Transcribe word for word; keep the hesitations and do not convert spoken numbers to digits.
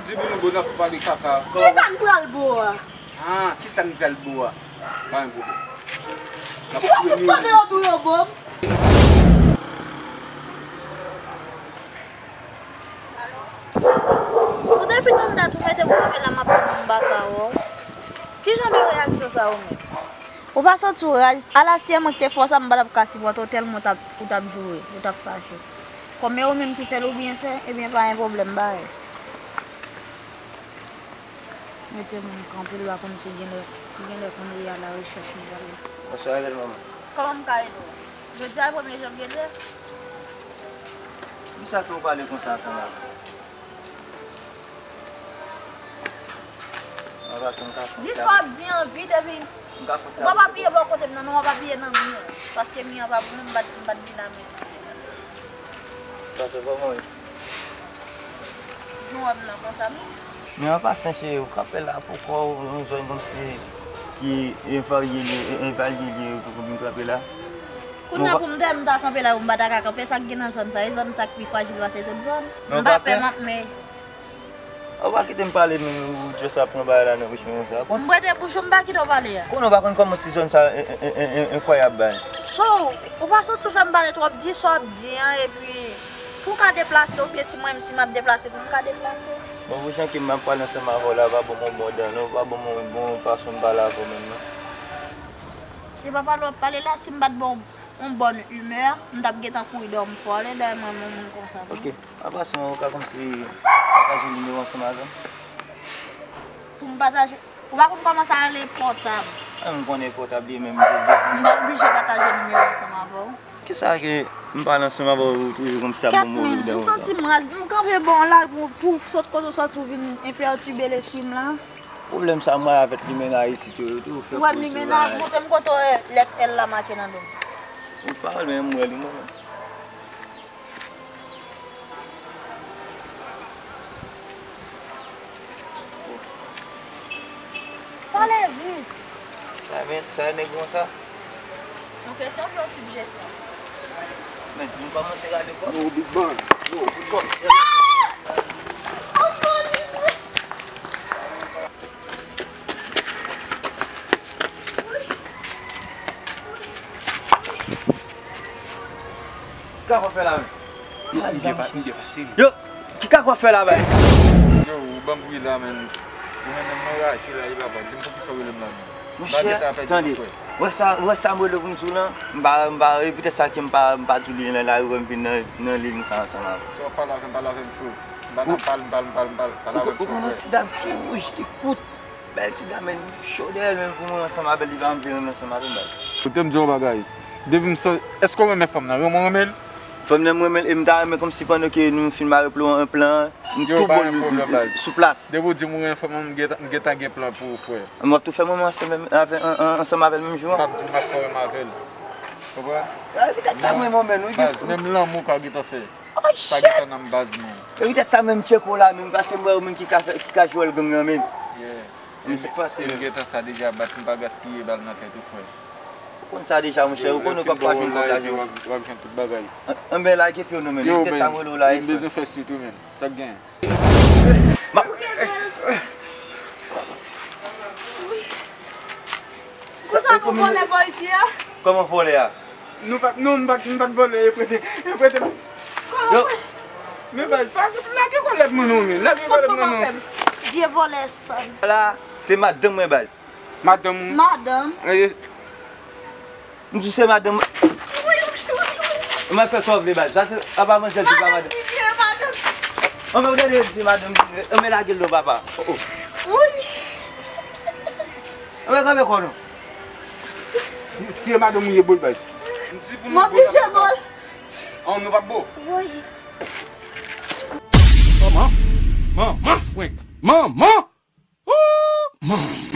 Di Bonobo n ap pale kaka. Kisa n pral bo a? Ah, kisa n pral bo a? Pa gen pwoblèm. N ap tire niwo isit. Ou konnen yo tou yo bo m. Ou depi tann dat ou mete m kanpe la, m ap tann m baka wè w. Ki jan de reyaksyon sa ou menm? Ou pa santi w raz? Ala si e mwen ki te fè w sa, m pa t ap ka sipòte w tèlman w t ap, ou t ap joure, ou t ap fache. Kòm e ou menm ki fè l ou byen fè, ebyen pa gen pwoblèm, ba e. Mete moun kanpe, l pa konn si genlè, genlè konn li a la rechèch li pral la. Bonswa, Evel manman. Kòman m ka ede w? Jodi a e premye janvye de. Poukisa ke w pale konsa ansanm avè m? Mwen pa santi m ka fè. Di sa w ap di an vit epi ou p ap apiye bò kote m nan, non, w ap apiye nan mi an. Paske mi an pa pou mwen, m pa t, m pa t vin la men. Sa fè kòman wi? Jan w wè m nan konsa, non? Mi an pa senche, ou kanpe la pou kò w, yon zòn kòmsi ki evalye li, evalye li pou vin kanpe la. Kounye a pou m te, m ta kanpe la, m pa ta ka kanpe, sa k gen nan zòn sa, e zòn sa k pi frajil pase tout zòn. M pa pè, m ap men. Ou pa kite m pale, men ou just ap pran bagay la nan bouch mwen konsa. M prete bouch ou, m pa kite w pale a. Konnen ou pa konn kòman ti zòn sa en, en, en, en, enkwayab, baz. So, ou pa santi w fè m pale twòp, di sa w ap di an, epi pou w ka deplase, oubyen si mwen menm si m ap deplase, pou m ka deplase. Bon, pou jan ke m ap pale ansanm avè w la, pa ban m yon bon dan, non, pa ban m yon bon fason m pale avè w menm, non. E pa pale w ap pale la, si m pa t ba w yon bòn imè, m t ap gentan kouri dèyè w, m fò ale dèyè mwen, mwen, moun konsa, non. Ok. An pasan, ou ka kòmsi pataje nimewo ansanm avè m? Pou m pataje? Ou pa konn kòman sa rele pòtab? An, m konnen pòtab li menm, m te di. M pa oblije pataje nimewo ansanm avè w. Kisa ke m pale ansanm avè w, ou toujou kòmsi ap ban m move dan ou? Kèt, men, m santi m raz. M kanpe bon la pou, pou sot kote w sòti ou vin enpètibe lespri m la. Pwoblèm sa mwen avèk limena isit yo, yo toujou fè koze. Ou wè limena, montre m kote w wè lèt L la make nan do m. Ou pa wè l, men m wè li mwen menm. Pale vit. Sa men, sa nèg konsa? Yon kesyon oubyen yon sijesyon? Men, nou kòmanse gade kò. Yo, Big Bang. Yo, Big Bang. Kaka w fè la menm? Yo, ki kaka w fè la menm? Yo, ou ban m bri la menm. Ou menm menm nan raje la, e papa, di m poukisa w rele m la menm? Monchè, tande. Wè sa, wè sa m rele pou m di w lan, m pa, m pa, e poutèt sa ke m pa, m pa di w li nan lari, wè m vin nan, nan liy sa ansanm avè w. Si w ap pale avè m, pale avè m fre. M pa nan pale, m pale, m pale, m pale, pale avè m fre. Ou konn yon ti dam ki wouj, ki kout. Bèl ti dam, men cho dèyè l, men pou mwen ansanm avè l, li pa anvi renmen ansanm avè m, baz. Koute m di w yon bagay. Depi m sot, èske w renmen fanm nan? Renmen w renmen l? Fanm nan m renmen l, e m ta renmen kòmsi pandan ke nou fin mare plan, plan, m tou bon sou plas. Depi w di m ou renmen fanm nan, m gentan, m gentan gen plan pou ou, frè. M ap tou fè manman ansanm avè, an, an, ansanm avè l menm jou an. M p ap di w m ap fè w renmen avè l. Konprann? Petèt sa m renmen w menm, wi. Baz, menm lanmou ka gentan fè. Sa gentan nan m, baz, mwen. E petèt sa menm tcheko la, menm pase m wè ou menm ki ka fè, ki ka jwe wòl gang nan menm. Yeah. Mwen se k pase menm. M gentan sa deja, bat, m pa gaspiye bal nan tèt ou, frè. Ou konn sa deja, monchè, ou konn ou p ap pa jwenn kòb la jodi. W ap, w ap jwenn tout bagay. Anben, lage pye w non, men. Yo, men, m bezwen fè swit wi, men. Sa k gen? Konsa nou vòlè bò isi a? Kòman vòlè a? Nou pa t, non, m pa t, m pa t vòlè, e prete, e prete m. Kòman? Men baz, pa lage kòlèt mwen non, men. Lage kòlèt mwen non. Vye vòlè sal. La, se madanm mwen, baz. Madanm ou? Madanm. M di se madanm. Mwen fè sa w vle, baz. Sa se apa manzè di pa madanm. Madanm ki vye, madanm. Anben, ou tande yo di se madanm ki vye. Anben, lage l non, papa. Oh, oh. Anben, kanpe kò non. Si, si e madanm ou ye, bo l, baz. M di pou nou bo l. M oblije bo l. An, nou p ap bo. Wi. Manman, manman, frenk. Manman! Ooh, manman!